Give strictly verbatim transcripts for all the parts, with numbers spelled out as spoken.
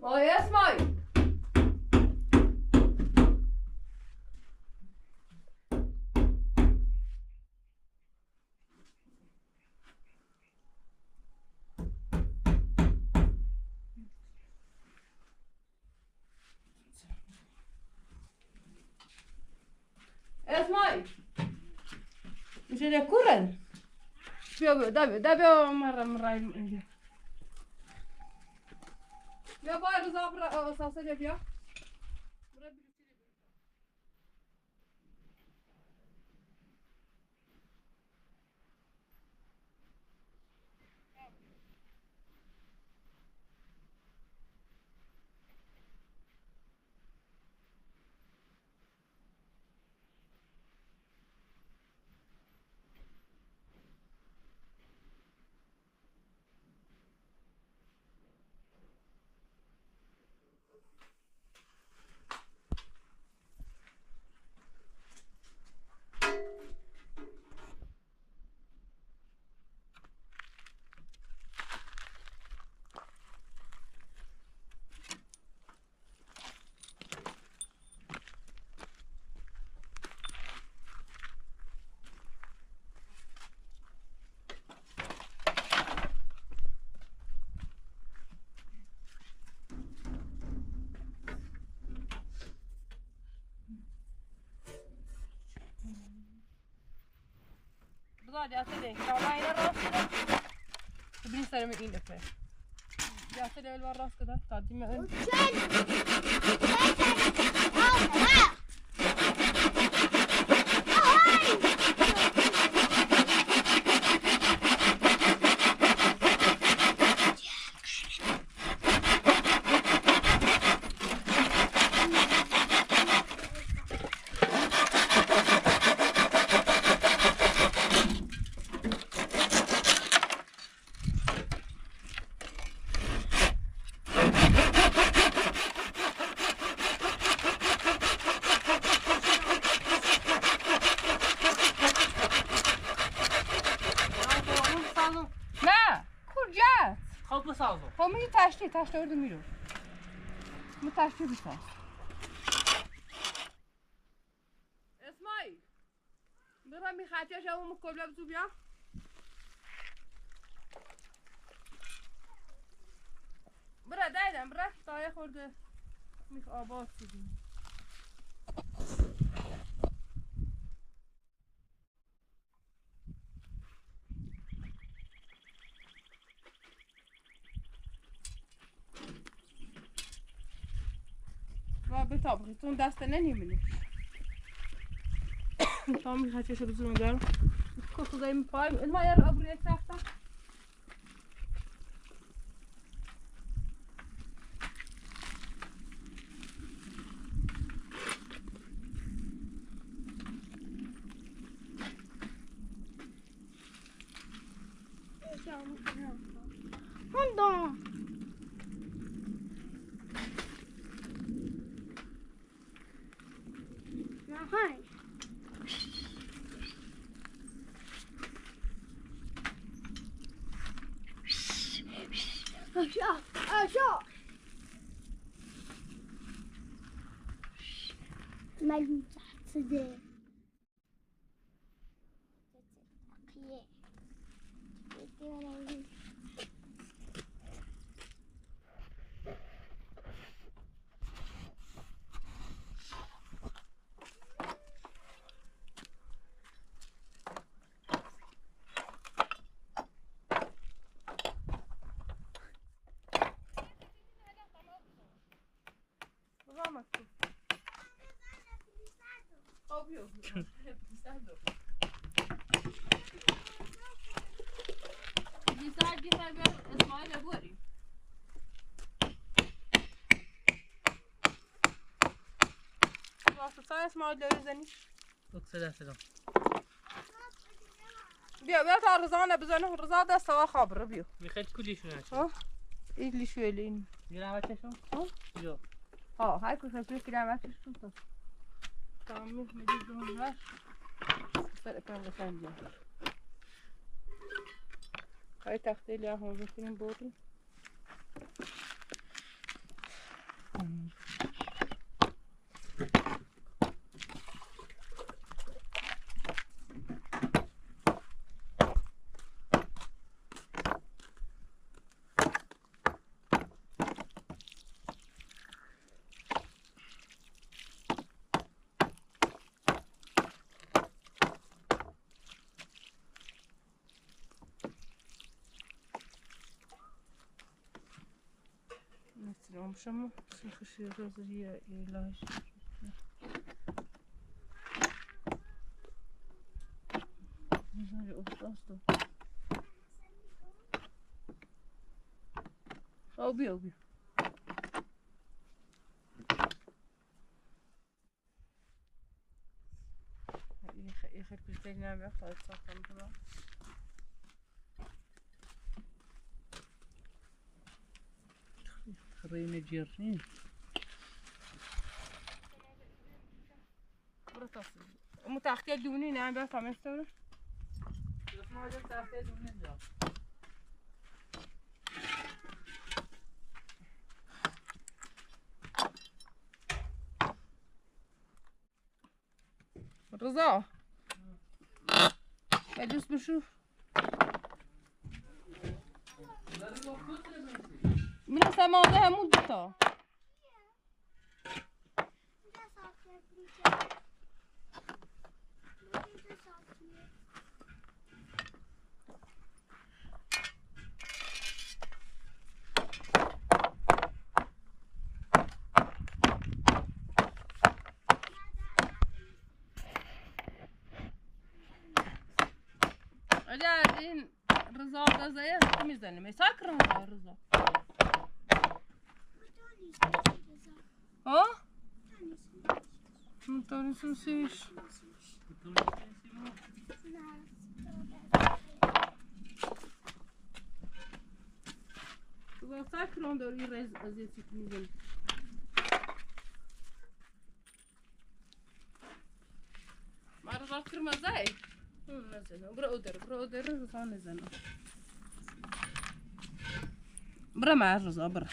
Oi, Esmail! Esmail. Misi de kuren. Bio, bio, da, da bio mara, mara. Bio, bio, Rıza, bıra, o, sasa de bio. Bıza, diyase de, tavayı rast kıda. Bini sarı mı in öpe. Diyase de, el var rast kıda. Tadı mı ön. Nə? Kocayam? Qapı sazı. Tamı taştı, taştı orada miro. Mı taştı bir saz. Esmail. Bıra mi xaçe şavu mı kobla bzu biya. Bıra daydan bıra. Taya xordu. Mi xabat sızın. Wa be tabri tun dasta ne ni mini. Tamam, hadi şu bizim gel. Koku zayım pay. Elma yar abriye çarpta. Pardon. Aha. Aşağı, aşağı. Malum tahtı de. Vamos. Óbvio. Pisado. Pisado de saber, é só ele agora. Nossa, só esse mal de Deus, Dani. Bia, bia ta Rıza nɛ bızanı, Rıza da sawa xabırı bia. Mi xet kuli şuna. Ha? İlli şu elin. Gir ama çeşo. Ha? Yo. Ha, hay ku xet kuli ama çeşo. Tamam, mi de don var. Sar efendim sen diyor. Hay tahtı ile hozun bodu. Chama, se você resolvia ir lá. Ouvi, ouvi. Rene Jerni. Burası. Ama tahtiye düğünü ne yapıyor, tamam, sonra? Rıza. Meclis bir şu. Min semadı hem uddu. Acaba din Rıza da zayıf mi zenim? E, sakırım Rıza. Ha? Motorun sesi. Rıza sakırım da rez aziyet çekmeyeceğim. Ma Rıza kırmızı ay. Hı, ne zeno. Bura odar, bura odar, Rıza ne zeno. Bura ma Rıza, bura.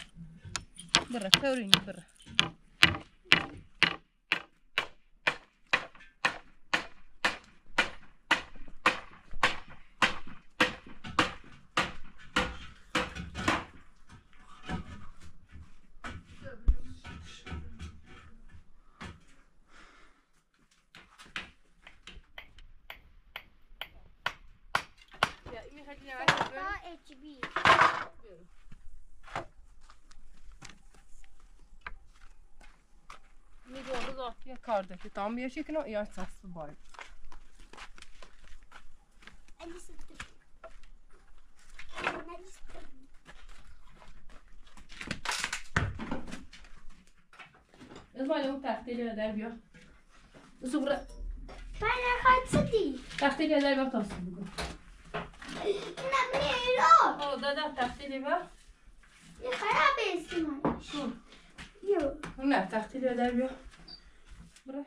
Bura, kawrini, bura. Mi doğru zaten ya karda ki tam yaşıkına ya saslı bay. Ezma, le o taxteli wer der bir. Zubra. Bana kaçtı. Taxteli wer der bir, tası bu. Ne bileyim o. O, dada, taxteli ver. Ne kadar beslemiş. Hı. Yok. Ne, taxteli wer der bir. Bura.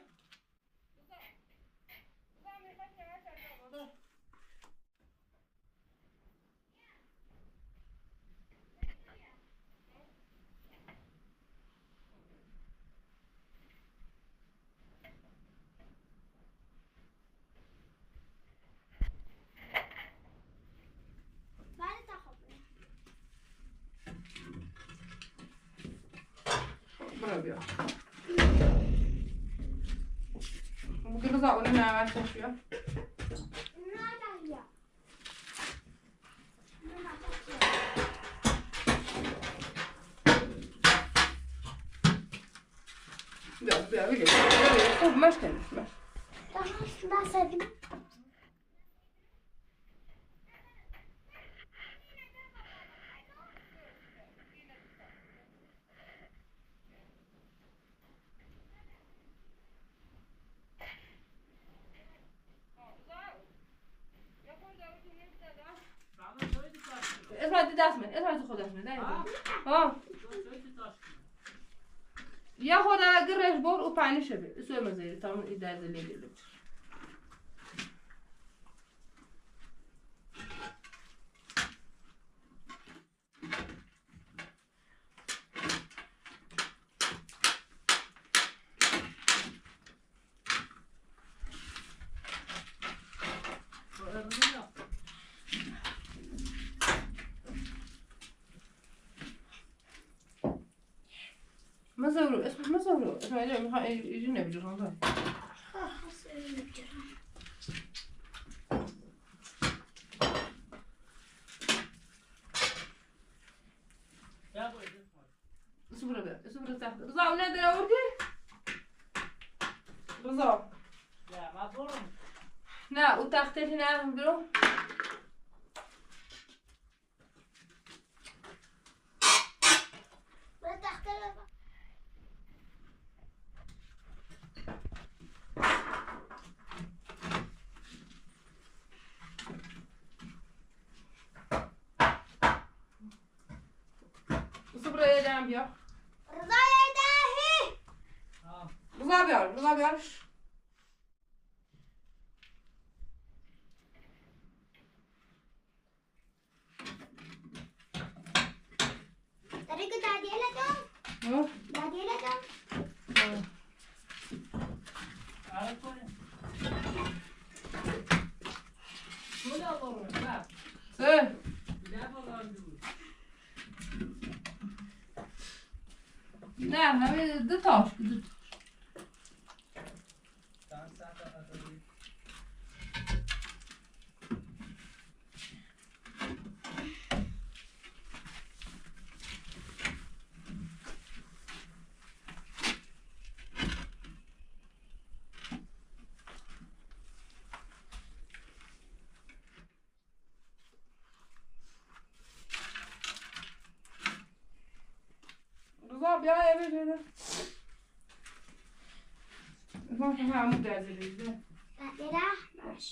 Bura bir. Bu gibi zaten ne var, taşıyor. Bia, bia, bia. Bia, bia. Xo, maş tene, maş. Tamam, ben sevdim. Ezra, di das men, Ezra, di xo das men, dai. Ha. Ya xo da gırış bor, u pani şebe. Sömezeri, tamam, idare zelebilir. Mazawro, es-, mazawro, es-, ma-, ma-, ha, e, e, ne biliyorsun da. Subra be. Rosó, u ne dere urgi? Rosó. Na, u taxte ti na duro. Rosó, bula yɛ dam bia. Rosó yɛ dam hi. Rosó bia, Rosó bia. Tadi ke tadi lah dong. Hah? Tadi lah dong. Hah. Eh. Nah, nah, di taask, di taask. Rosó, bia yɛ bi dede. Rosó, ha mu da dede. Ba deda, bash.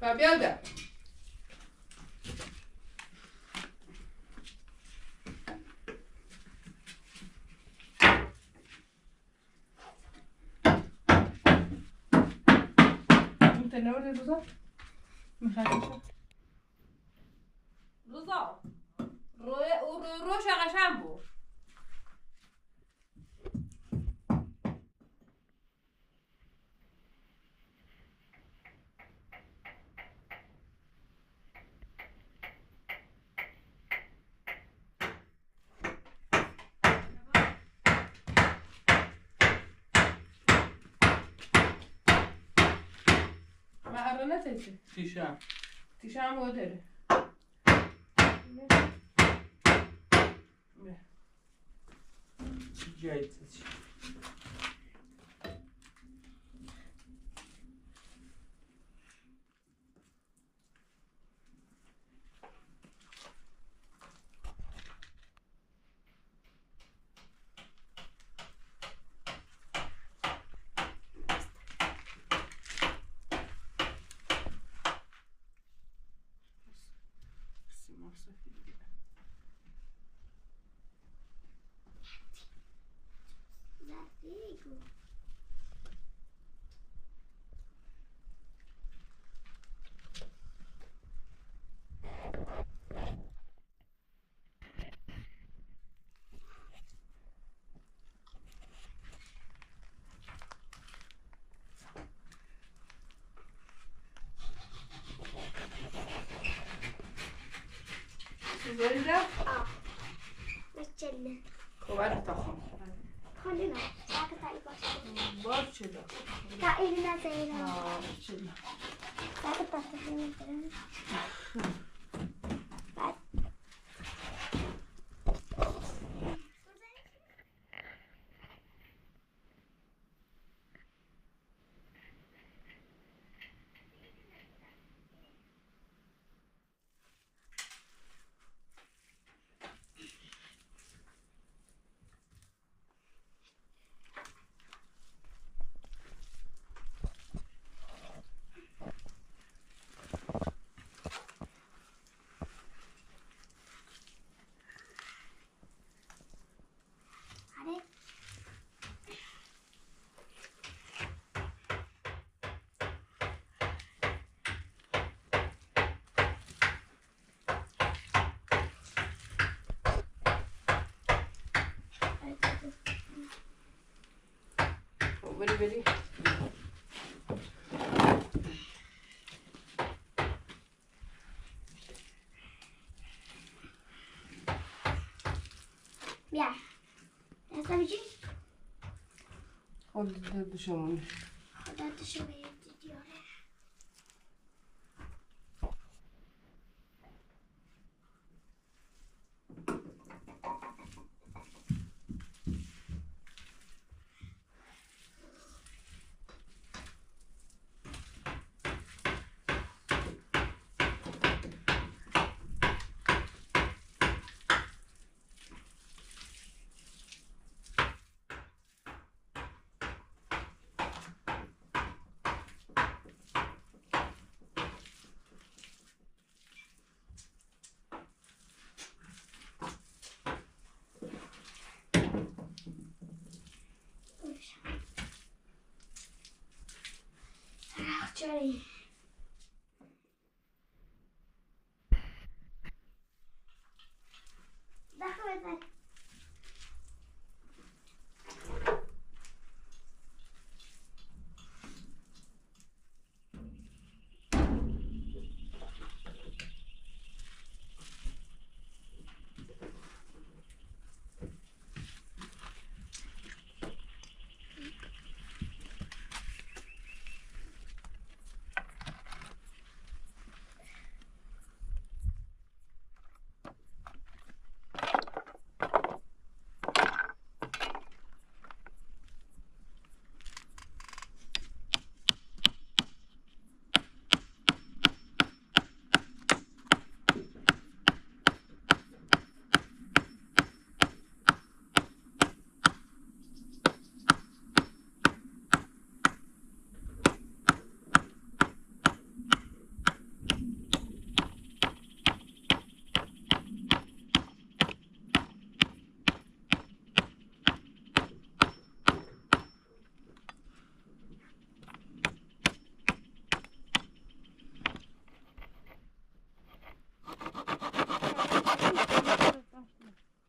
Fabiola. Rosó. Rosó. Ro, ro, ro, shaga shambo. Ma arana tete. Tisha. Tisha mo tere. Zolda? Ah. Macalla. Ko ba ta ko. Ko ni na. Ba ka ta i ba. Ba ce da. Ta i na ta i na. Ah, ce da. Ba ka ta ta i na. Ba. Beri, beri. Ya. Ya sabji. Hadi de düşün. Hadi düşün.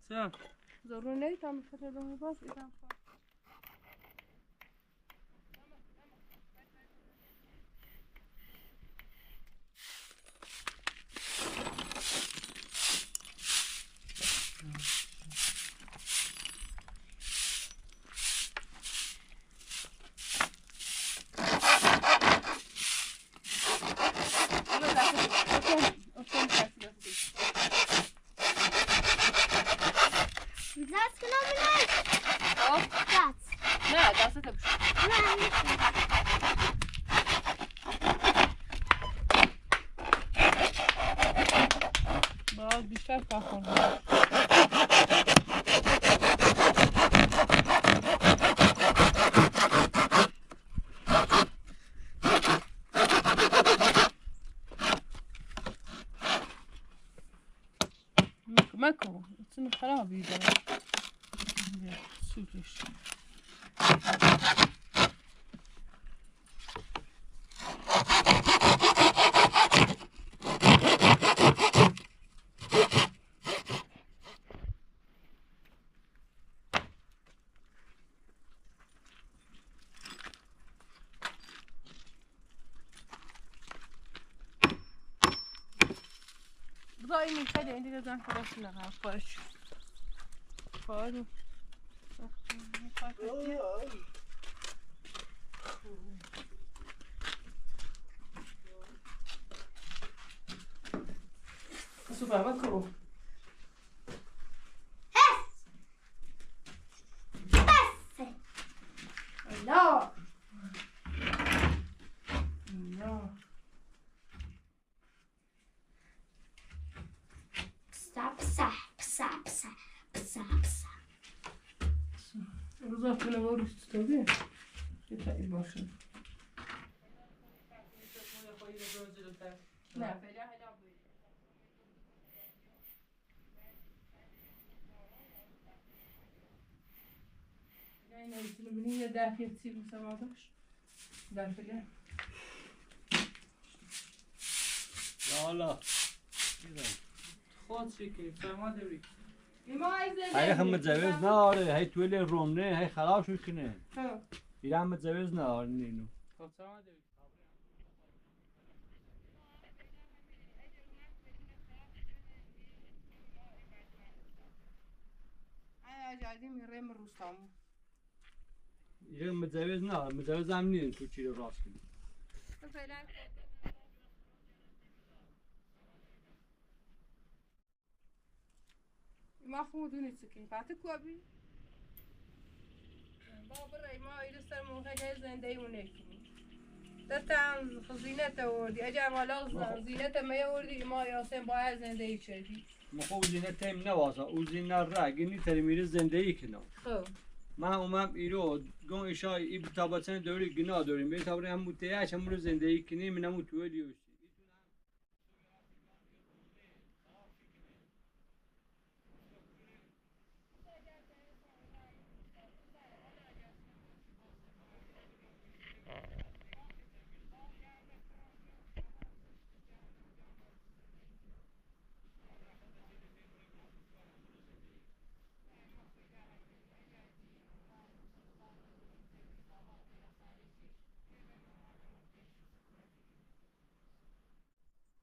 Sen. Zorunlu tam bir kadar daha bas, bir daha bas. Zac, kena minaj. Zac. Nē, zac, zac. Nē, nē. Baa, dışarı kalkalım. Mako, mako, iti ni xarabida. Sülüş. Bu da aynı kaydı, indi de zan kadar şuna ha, parça. Pardon. Su baba ko. Yes! Yes! Hello! Hello! Psa, psa, psa, psa, psa, psa. Rıza bile var üstü tabii. Yeter, iyi başladı. Ne? Aynen, üstünü bunun ya da afiyet olsun sana da. Dafile. Ya Allah. Xod şükür, ferma tebrik. Hayır, hem mücevher ne arı, hey tüele ronne, hey xalaş üküne. Ha. Irem mıcevez nıarıni nu. Ay, ay, ay, diyim, irem rustam. Irem mıcevez nıarı, mıcevez em niyim tu çiri rast kini. Îmâ xo duni çikin, pati kuwa bi. Ba bira îmâ îri ser mo hece zendeyî wunekini. Tı tan xızînete wurdi, ece ma laz xızînete meye wurdi, îmâ yasen baya zendeyî çerdi. Mı xo u zînete mi newaza, u zîne ra, gini terimi îri zendeyî kino. Xo. Ma umem îro, gon işa î bi tabaten döri gina döri, mi tabri hem bu teya çemuru zendeyî kini, mi nemu tuwe diyo.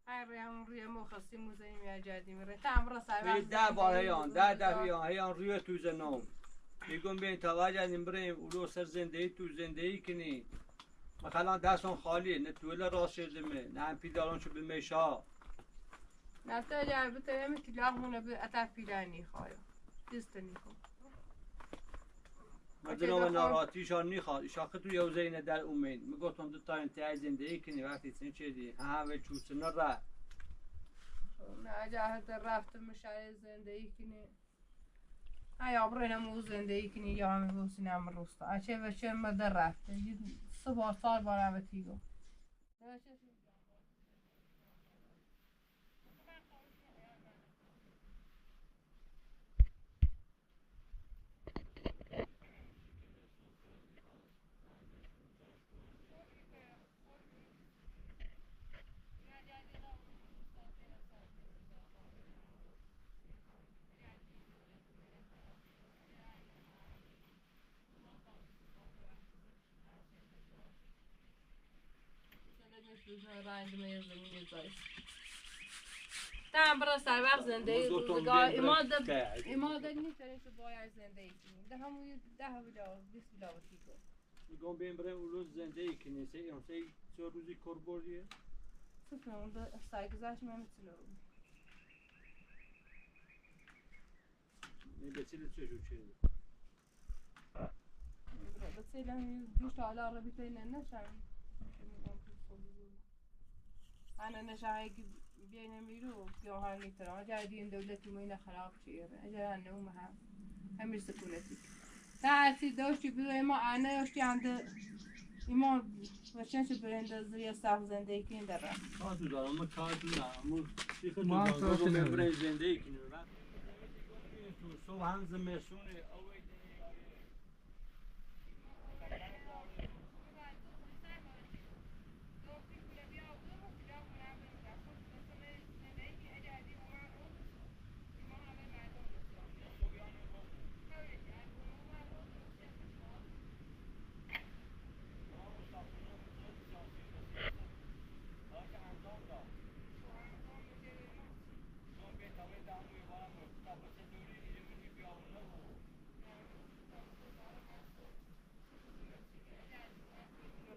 Ay, rüyamı, rüyamı o xası muzeyim ya cadim. Rüyamı da bal heyan, da da heyan, heyan rüya tüze nom. Bigün ben tavaca nimbreyim, ulo ser zendeyi tüze zendeyi kini. Makalan da son xali, ne tüvele rast şedimi, ne em pidalon şu bir meşa. Nafta ca bir tane mi kilah muna bir ata pilani xayo. Distani xo. Mı dino mı naratîşa nîxa, îşaqi tu yew zeyne der umên. Mı goton tu tayın tey zendeyî kinî, wextî sin çê dî. Ha, ve çû sinir ra. Mı aca hete raftı mı şarê zendeyî kinî. Ha, ya birêne mı zendeyî kinî, ya mı bu sinem rosta. Açê ve çê mı de raftı. Sıba sar bana ve tîgo. Tamam, burası ay bak zendeyî. Ima da, ima da ne tane şu boya zendeyî. Daha mı, daha bile, biz bile vakit. Gon ben bre ulu zendeyî kinî, sey, yon sey, sor ruzi korboriye. Sıfır, onda saygı zaten mı. Ne betili çocuğu çeydi. Mesela, düş hala arabita ile ne sen? Ana ne şahı ki biyene miru, ki o hangi tara. Aca din devlet muyna harap çiğir. Aca ne umaha. Hem bir sükunetik. Taati doşti bir ema ana yoşti anda. İmo, vaçan şu birinde zıya sağ zendeki indara. Katu da, ama katu da, ama. Ma katu da. Zendeki indara. Soğan zımesuni.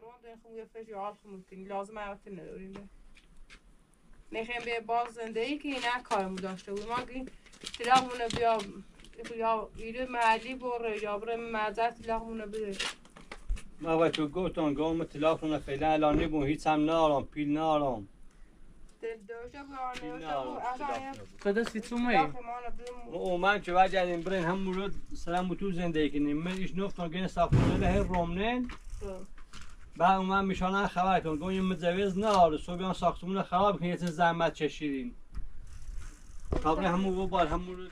London xum ya feci alxım mümkün. Lazım hayatın ne öyle. Nexem be baz zendeyî ki ne karımı daştı. Uyuma ki telefonu biya, ya iri mali bor ya bire mazat telefonu bir. Ma ve tu goton gom telefonu falan la ne bu hiç hem ne alam, pil ne alam. Qıdı siçumey. O, o, men çöve cenin birin hem mulu selam bu tu zendeyî kinî. Men iş nofton gene safrone de her romnen. Ba uman mişana xeber kon. Gon yum zevez ne alı. Sobiyan saksumuna xeber kin yetin zahmet çeşirin. Tabi hem bu bar hem mulu.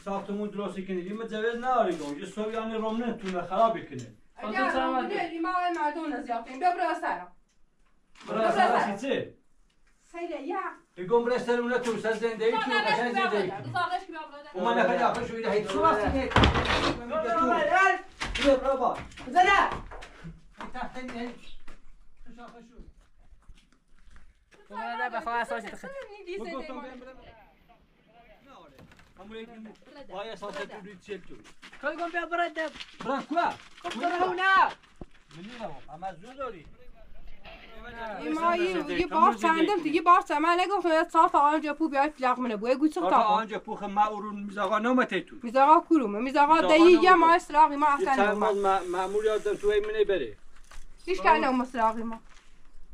Saaxtumon durosɩ kinɩ, ri mǝ cɛwez nayarɩ gɔŋ, ji sob yanɩ romnen, tumɛ xarabɩ kinɩ. Bırak sana. Söyle ya. Söyle ya. Söyle. Söyle. Söyle. Söyle. Söyle. Söyle. Bırak quoi? Bırak. Ama zozori. İma yi, yi baş çandım, yi baş çandım. Ne goftum ya, çarta anca pu bir plak mı ne bu? Egu çarta anca pu ma urun mizaga ne ma tetu. Mizaga kurum, mizaga da yi ya ma sıra, ma asan. Ma, ma mur ya da tu ay mine bere. Hiç kayna ma sıra ma.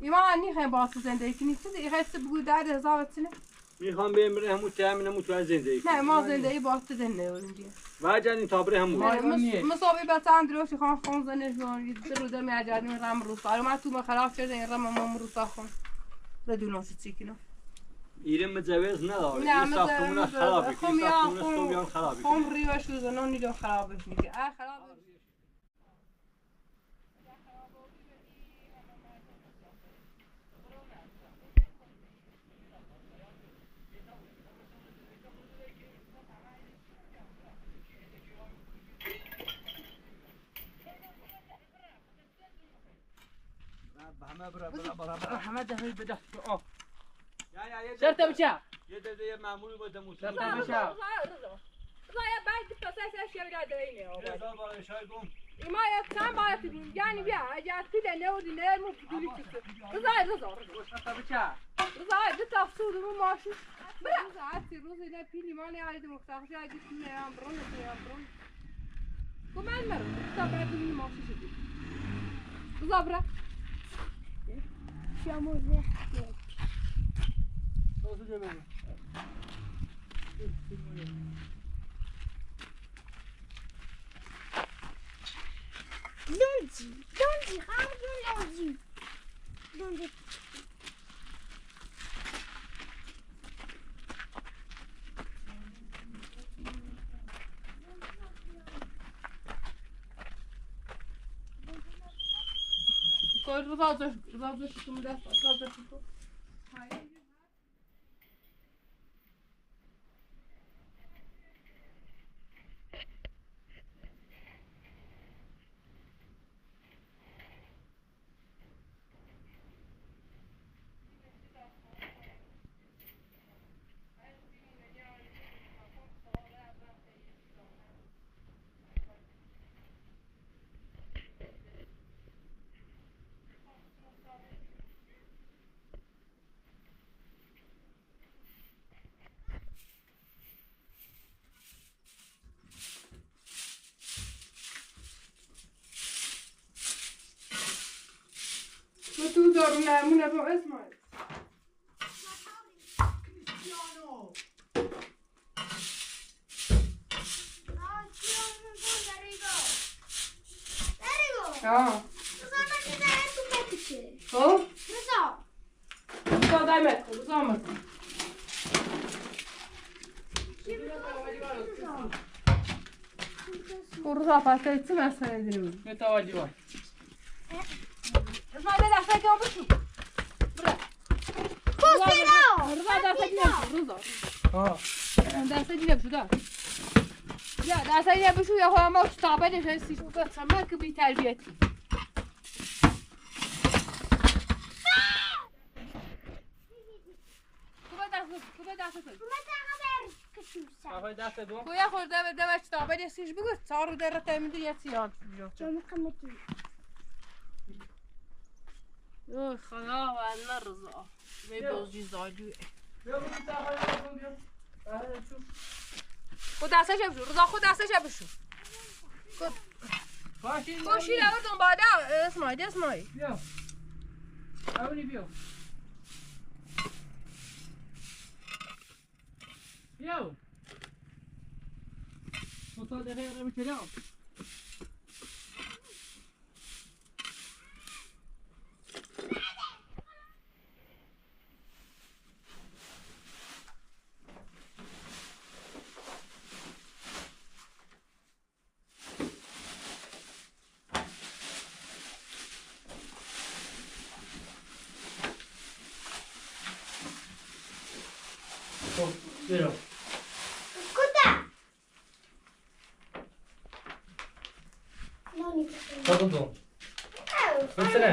İma anni hem baş zendeki, ni siz ihesi bu da zavatını. Mixam bem re hemu temi ne mutu zendeki. Ne, ma zendeki baş zendeki. Vajan tabre hemu. Mı sobi batan dro şi xan xan zene şu an bir de mi acani ram rusa. Alo ma tu ma xarab çe zene ram ma rusa xan. Redun o sikino. İrim mi cevez ne da? Ne, mi cevez ne da? Xarab ki, xom ya, xom riva şu zene ni do xarab ki. A xarab. Hama da hıy bida. Şertɛ bıça. Şertɛ bıça. İma ya, sen bana ki, yani bir ya, ya, bir de ne oldu, ne mi, bir de çıktı. Rıza, Rıza, Rıza. Şertɛ bıça. Rıza, bir tafsir mi maaşı. Bırak. Rıza, atı, Rıza, ne pili, mane, ya, dedim, tafsir, ya, gitme, ya, bronz, ya, bronz. Komel mer, ta ba dum ni ma sisi. Zabra. Şamur ne? Donji, donji, harbi donji. Donji. Mı tu doruna mına bu Esma. Ha. Rıza. Rıza daymet, Rıza mı? Rıza pasta içsin, ben sana ederim. Ne tavacı var? Rıza, ben aşağı kalmışım. Bırak. Rıza, Rıza, Rıza. Ha. Derse gidip şu da. Ya, derse gidip şu ya, koyamam şu tabela, şey, siz bu kadar sanma ki bir terbiyet. Kuba dasa, kuba dasa. Kuba dasa. Kuya xorda ve dava çita, bade siz bu kadar sarı derre temin dünya siyan. Canım kamaçı. Yok, xana ve Rıza. Ve bozcu zaydı. Xo dasa jab şu, Rıza, xo dasa jab şu. Xo şi la ordon bada, Esma, Esma. Bia. Avni bia. Bia. Xo sa de re mi çela. Kuta. Tɔgɔdɔ. Fɛsɛlɛ.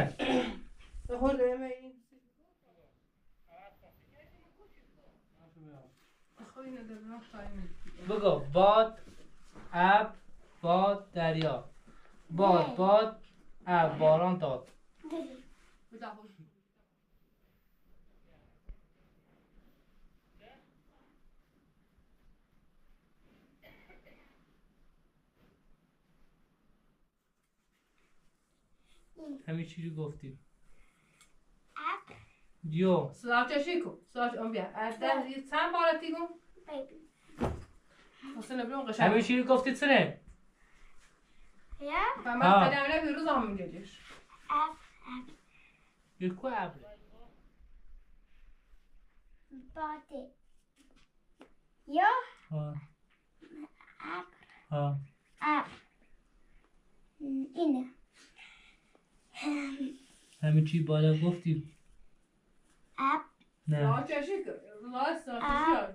Bugɔ, bad, ab, bad, darya. Bad, bad, ab, باران داد. همه چی رو گفتیم. اب. یو. سلاچه شیکو. سلاچه اون بیا. اب ده یه چند بار تیگو؟ بیبی. حسین ابراهیم قشنگ. همه چی رو گفتی چنه؟ یا؟ و من ها. قدم نه بیروز هم گلیش. اب، اب. یه کو اب؟ باده. یا؟ ها. اب. ها. اب. اینه. همه چی بالا گفتی. اب. نه. راستش، راستش. اب.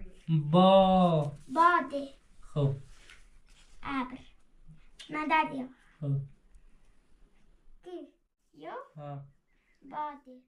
با. باده. خب. ابر. مدد یا. خب. تی. یا؟ ها. باده.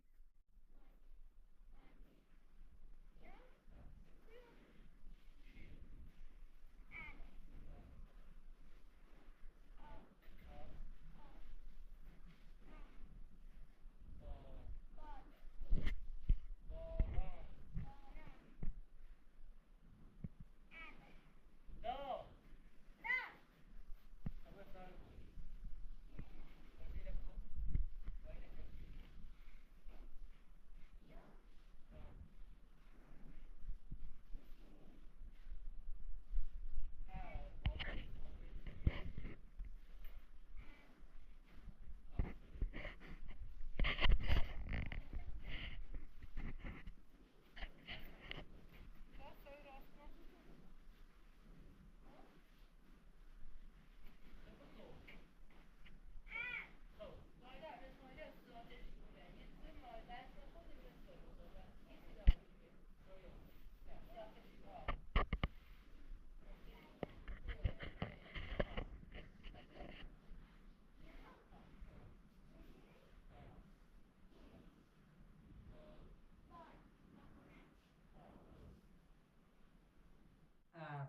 A.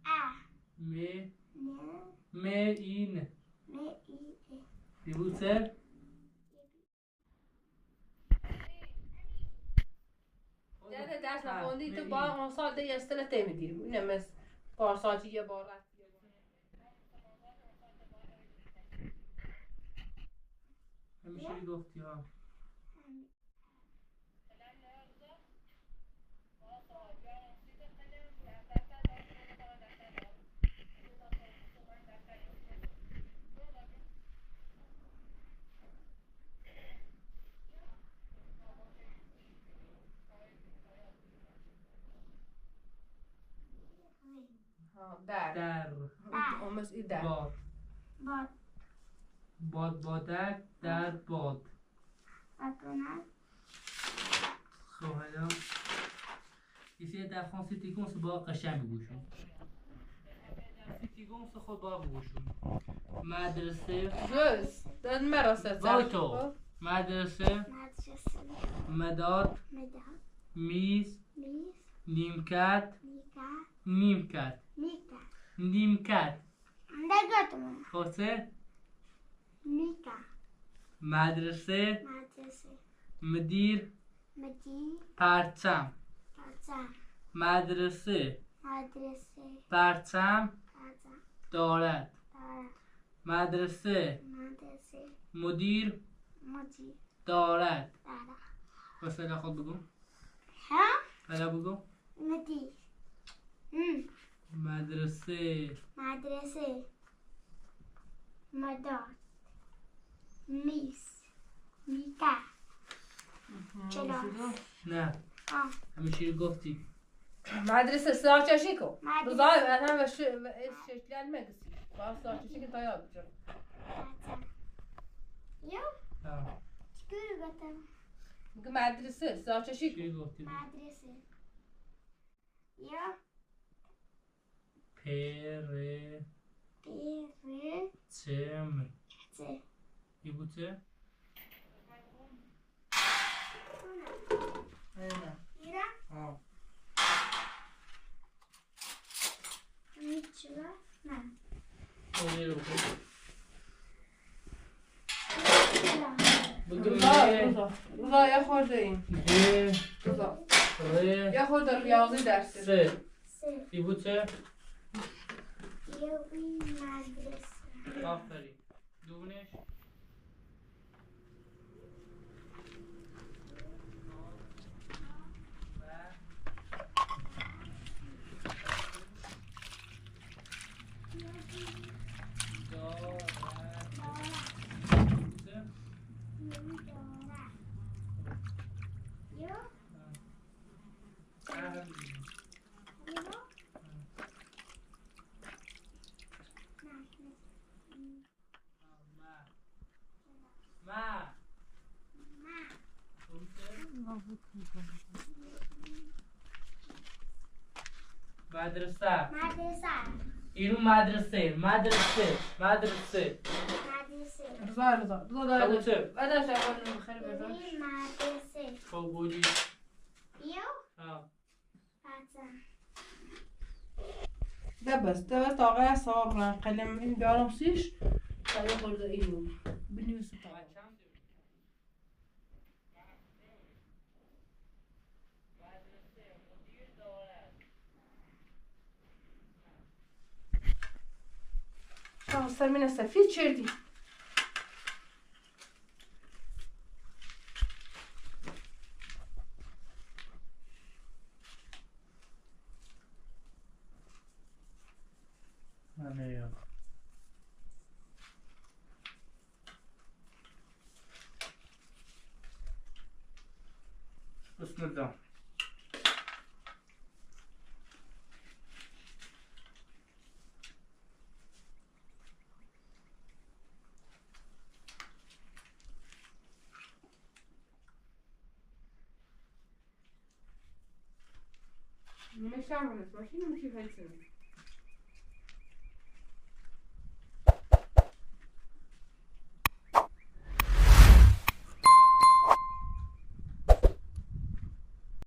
A. Me. Me. Me, in. Me, i, e. Yebusel. Dede ders nexwendî, tu ba on sal de yestere têmi dî. Îne mes parsalçî ye barat. Hemşire gofti ha. ها، در. در. در. اون مس ای در. باد. باد. باد، بادک، در، باد. باد، بادک. خب، حالا. ایسه در فرانسه تیکونس با قشنگ بگوشون. تیکونس خود با بگوشون. مدرسه. جوز. در مدرسه. وای تو. خب. مدرسه. مدرسه. مداد. مداد. میز. میز. نیمکت. نیمکت. نیمکت. نیمکت. نیمکت. نگاه تو من. خب، سه. نیمکت. مدرسه. مدرسه. مدیر. مدیر. پرچم. پرچم. مدرسه. مدرسه. پرچم. پرچم. دارد. دارد. مدرسه. مدرسه. مدیر. مدیر. دارد. دارد. و صدا خود بگو. ها؟ حالا بگو. مدیر. م. مدرسه. مدرسه. مداد. میز. میکه. آها، کلاس. نه. آه. همه چی رو گفتی. مدرسه، ساعت چشی کو. مدرسه. بزای، انا و ش-، و شکلن مگسی. با ساعت چشی که تا یاد بجم. یا؟ ها. چطور گفتم؟ میگه مدرسه، ساعت چشی کو. چی گفتی؟ مدرسه. Yɔ. P R. P R. T M. T. Ibutɛ. Ira. Ira. Ɔ. Mitula. Na. Ira. Ruza, Ruza, Ruza, yɛ xorda in. G. Ruza. R. Yɛ xorda riyazî dərsi. S. S. Ibutɛ. Yewin madrəsə. Aferin. Dubniş. Ma. Ma. Madrəsa. Madrəsa. Inu madrəse, madrəse, madrəse. Madrəse. Rıza, Rıza. Rıza da. Madrəse. Madrəse. Yo. Ha. ده بس، ده بس، آقای ثواب رنگ قلم این دارم سیش. خیلی برده اینو. بنویسه. Tamam, sen beni sefer çerdi. Allez, hop. Bismillah. Mine şahane, bakayım, bir şey kaçırdım.